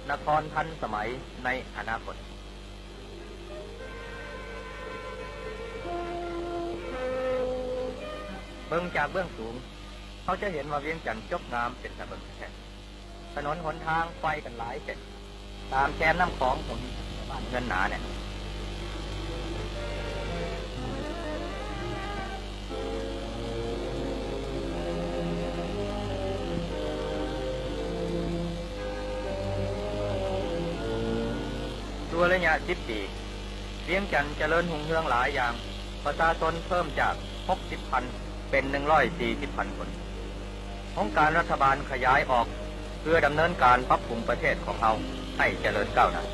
ນະຄອນທັນສະໄໝໃນອະນາຄົດ. ເບິ່ງຈາກເບື້ອງສູງ, ເຮົາຈະເຫັນວ່າວຽງຈັນຈົບງາມເປັນຕາເບິ່ງແທ້ໆ. ຖະໜົນຫົນທາງໄຂວ້ກັນຫຼາຍເສັ້ນ, ຕາມແຄມນ້ຳຂອງກໍມີຊາວບ້ານເຮືອນໜາແໜ້ນ. ຊົ່ວໄລຍະສິບປີ, ວຽງຈັນຈະເລີນຮຸ່ງເຮືອງຫຼາຍຢ່າງ, ປະຊາຊົນເພີ່ມຈາກຫົກສິບພັນເປັນໜຶ່ງຮ້ອຍສີ່ສິບພັນຄົນ. ໂຄງການລັດຖະບານຂະຫຍາຍອອກເພື່ອດຳເນີນການປັບປຸງປະເທດຂອງເຮົາໃຫ້ຈະເລີນກ້າວໜ້າ.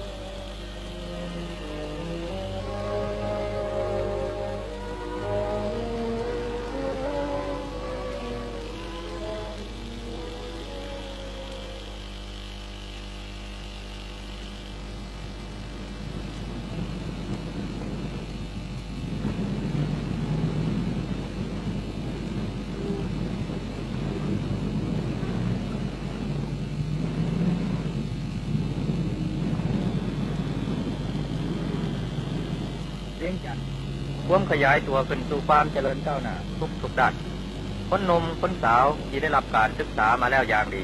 ວຽງຈັນ ຄວາມຂະຫຍາຍຕົວຂຶ້ນສູ່ຄວາມຈະເລີນກ້າວໜ້າທຸກໆດ້ານ. ຄົນໜຸ່ມຄົນສາວທີ່ໄດ້ຮັບການສຶກສາມາແລ້ວຢ່າງດີ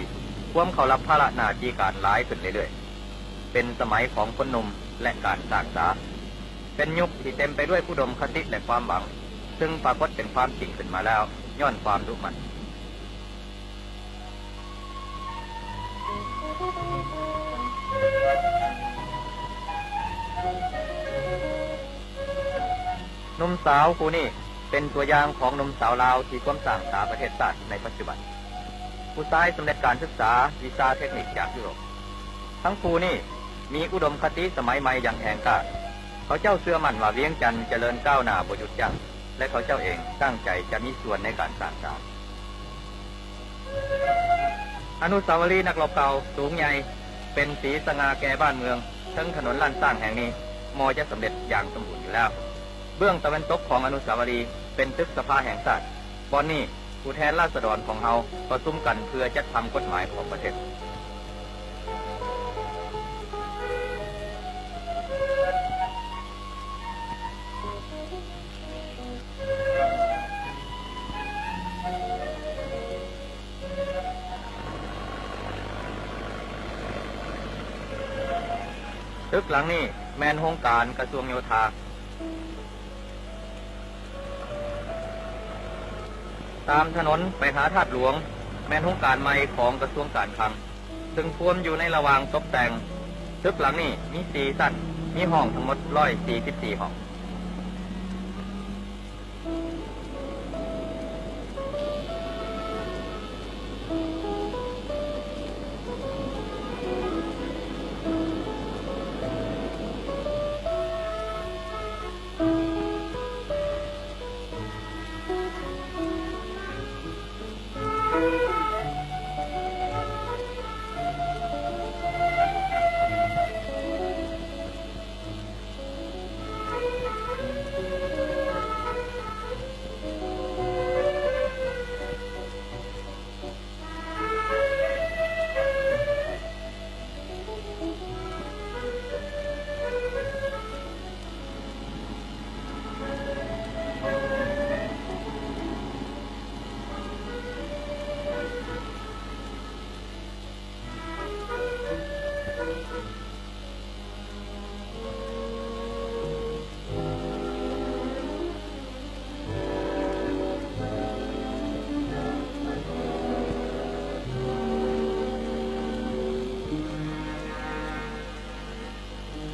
ພວມເຂົ້າຮັບພາລະໜ້າທີ່ການຫຼາຍຂຶ້ນເລື້ອຍໆ. ເປັນສະໄໝຂອງຄົນໜຸ່ມ ແລະ ການສ້າງສາ. ເປັນຍຸກທີ່ເຕັມໄປດ້ວຍອຸດົມຄະຕິ ແລະ ຄວາມຫວັງ, ຊຶ່ງປາກົດເປັນຄວາມຈິງຂຶ້ນມາແລ້ວຍ້ອນຄວາມດຸໝັ່ນ. ໜຸ່ມສາວຄູ່ນີ້ເປັນຕົວຢ່າງຂອງໜຸ່ມສາວລາວທີ່ພວມສ້າງສາປະເທດຊາດໃນປັດຈຸບັນ. ຜູ້ຊາຍສຳເລັດການສຶກສາວິຊາເຕັກນິກຈາກຢູໂຣບ. ທັງຄູ່ນີ້ມີອຸດົມຄະຕິສະໄໝໃໝ່ຢ່າງແຮງກ້າ. ເຂົາເຈົ້າເຊື່ອໝັ້ນວ່າວຽງຈັນຈະເລີນກ້າວໜ້າບໍ່ຢຸດຢັ້ງ ແລະ ເຂົາເຈົ້າເອງຕັ້ງໃຈຈະມີສ່ວນໃນການສ້າງສາ. ອະນຸສາວະລີນັກລົບເກົ່າສູງໃຫຍ່ ເປັນສີສະຫງ່າແກ່ບ້ານເມືອງ ເທິງຖະໜົນລ້ານຊ້າງແຫ່ງນີ້ ໝໍ້ຈະສຳເລັດຢ່າງສົມບູນຢູ່ແລ້ວ. ເບື້ອງຕາເວັນຕົກຂອງອະນຸສາວະລີເປັນຕຶກສະພາແຫ່ງຊາດ. ບ່ອນນີ້ຜູ້ແທນລາຊະດອນຂອງເຮົາປະຊຸມກັນເພື່ອຈັດທຳກົດໝາຍຂອງປະເທດ. ຕຶກຫຼັງນີ້ແມ່ນໂຮງການກະຊວງໂຍທາ. ຕາມຖະໜົນໄປຫາທາດຫຼວງ ແມ່ນໂຮງການໃໝ່ຂອງກະຊວງການຄັງ ຊຶ່ງພວມຢູ່ໃນລະຫວ່າງຕົກແຕ່ງ. ຕຶກຫຼັງນີ້ມີສີ່ຊັ້ນ, ມີຫ້ອງທັງໝົດຮ້ອຍສີ່ສິບສີ່ຫ້ອງ.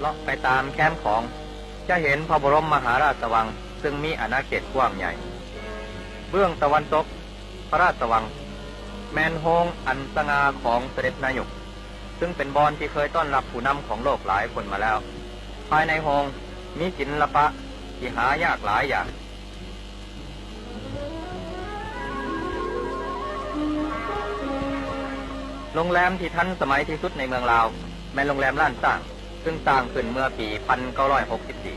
ເລາະໄປຕາມແຄມຂອງ ຈະເຫັນພະບໍລົມມະຫາລາຊະວັງ ຊຶ່ງມີອານາເຂດກວ້າງໃຫຍ່. ເບື້ອງຕາເວັນຕົກ ພະລາຊະວັງ ແມ່ນໂຮງອັນສະຫງ່າຂອງສະເດັດນາຍົກ, ຊຶ່ງເປັນບ່ອນທີ່ເຄີຍຕ້ອນຮັບຜູ້ນຳຂອງໂລກຫຼາຍຄົນມາແລ້ວ. ພາຍໃນໂຮງມີສິນລະປະທີ່ຫາຍາກຫຼາຍຢ່າງ. ໂຮງແຮມທີ່ທັນສະໄໝທີ່ສຸດໃນເມືອງລາວ ແມ່ນໂຮງແຮມລ້ານຊ້າງ, ຊຶ່ງສ້າງຂຶ້ນເມື່ອປີພັນເກົ້າຮ້ອຍຫົກສິບສີ່.